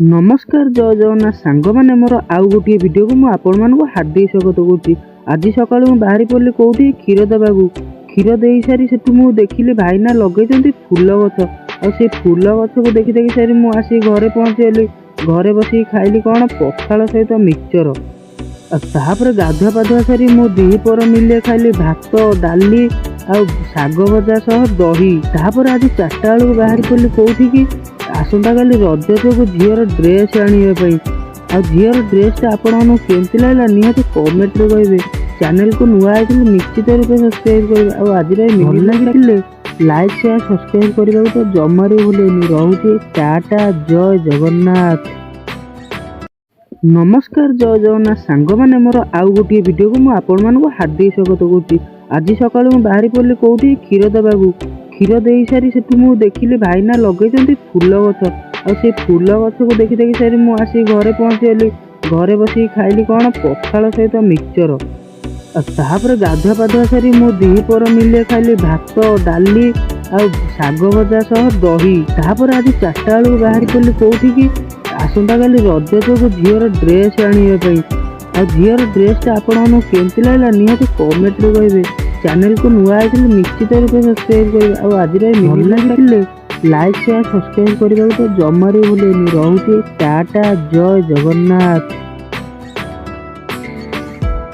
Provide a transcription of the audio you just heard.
ନମସ୍କାର, ଜୟ ଜଗନ୍ନାଥ ସାଙ୍ଗମାନେ। ମୋର ଆଉ ଗୋଟିଏ ଭିଡ଼ିଓକୁ ମୁଁ ଆପଣମାନଙ୍କୁ ହାର୍ଦ୍ଦିକ ସ୍ୱାଗତ କରୁଛି। ଆଜି ସକାଳୁ ମୁଁ ବାହାରି ପଡ଼ିଲି କେଉଁଠି କ୍ଷୀର ଦେବାକୁ। କ୍ଷୀର ଦେଇସାରି ସେଠୁ ମୁଁ ଦେଖିଲି ଭାଇନା ଲଗେଇଛନ୍ତି ଫୁଲ ଗଛ। ଆଉ ସେ ଫୁଲ ଗଛକୁ ଦେଖି ଦେଖି ସାରି ମୁଁ ଆସି ଘରେ ପହଞ୍ଚିଗଲି। ଘରେ ବସିକି ଖାଇଲି କ'ଣ? ପଖାଳ ସହିତ ମିକ୍ସଚର। ଆଉ ତାପରେ ଗାଧୁଆ ପାଧୁଆ ସାରି ମୁଁ ଦ୍ୱିପହର ମିଲ୍ରେ ଖାଇଲି ଭାତ, ଡାଲି ଆଉ ଶାଗ ଭଜା ସହ ଦହି। ତାପରେ ଆଜି 4ଟା ବେଳକୁ ବାହାରି ପଡ଼ିଲି କେଉଁଠିକି? ଆସନ୍ତାକାଲି ରଜ ଯୋଗୁଁ ଝିଅର ଡ୍ରେସ୍ ଆଣିବା ପାଇଁ। ଆଉ ଝିଅର ଡ୍ରେସ୍ଟା ଆପଣମାନଙ୍କୁ କେମିତି ଲାଗିଲା, ନିହାତି କମେଣ୍ଟରେ କହିବେ। ଚ୍ୟାନେଲକୁ ନୂଆ ହେଇଥିଲେ ନିଶ୍ଚିତ ରୂପେ ସବସ୍କ୍ରାଇବ୍ କରିବେ। ଆଉ ଆଜିର ଏ ଭଲ ଲାଗିଥିଲେ ଲାଇକ୍, ସେୟାର, ସବସ୍କ୍ରାଇବ୍ କରିବାକୁ ତ ଜମାରୁ ଭୁଲିବେନି। ରହୁଛି, ଟାଟା, ଜୟ ଜଗନ୍ନାଥ। ନମସ୍କାର, ଜୟ ଜଗନ୍ନାଥ ସାଙ୍ଗମାନେ। ମୋର ଆଉ ଗୋଟିଏ ଭିଡ଼ିଓକୁ ମୁଁ ଆପଣମାନଙ୍କୁ ହାର୍ଦ୍ଦିକ ସ୍ୱାଗତ କରୁଛି। ଆଜି ସକାଳୁ ମୁଁ ବାହାରି ପଡ଼ିଲି କେଉଁଠି କ୍ଷୀର ଦେବାକୁ। କ୍ଷୀର ଦେଇସାରି ସେଠୁ ମୁଁ ଦେଖିଲି ଭାଇନା ଲଗେଇଛନ୍ତି ଫୁଲ ଗଛ। ଆଉ ସେ ଫୁଲ ଗଛକୁ ଦେଖି ଦେଖି ସାରି ମୁଁ ଆସି ଘରେ ପହଞ୍ଚିଗଲି। ଘରେ ବସିକି ଖାଇଲି କ'ଣ? ପଖାଳ ସହିତ ମିକ୍ସଚର। ଆଉ ତାପରେ ଗାଧୁଆ ପାଧୁଆ ସାରି ମୁଁ ଦ୍ୱିପହର ମିଲ୍ରେ ଖାଇଲି ଭାତ, ଡାଲି ଆଉ ଶାଗ ଭଜା ସହ ଦହି। ତାପରେ ଆଜି 4ଟା ବେଳକୁ ବାହାରି ପଡ଼ିଲି କେଉଁଠିକି? ଆସନ୍ତାକାଲି ରଜ ଯୋଗୁଁ ଝିଅର ଡ୍ରେସ୍ ଆଣିବା ପାଇଁ। ଆଉ ଝିଅର ଡ୍ରେସ୍ଟା ଆପଣମାନଙ୍କୁ କେମିତି ଲାଗିଲା, ନିହାତି କମେଣ୍ଟରେ କହିବେ। ଚ୍ୟାନେଲକୁ ନୂଆ ହେଇଥିଲେ ନିଶ୍ଚିତ ରୂପେ ସବସ୍କ୍ରାଇବ୍ କରିବେ। ଆଉ ଆଜିର ଏ ଭଲ ଲାଗିଥିଲେ ଲାଇକ୍, ସେୟାର, ସବସ୍କ୍ରାଇବ୍ କରିବାକୁ ତ ଜମାରୁ ଭୁଲିବେନି। ରହୁଛି, ଟାଟା, ଜୟ ଜଗନ୍ନାଥ।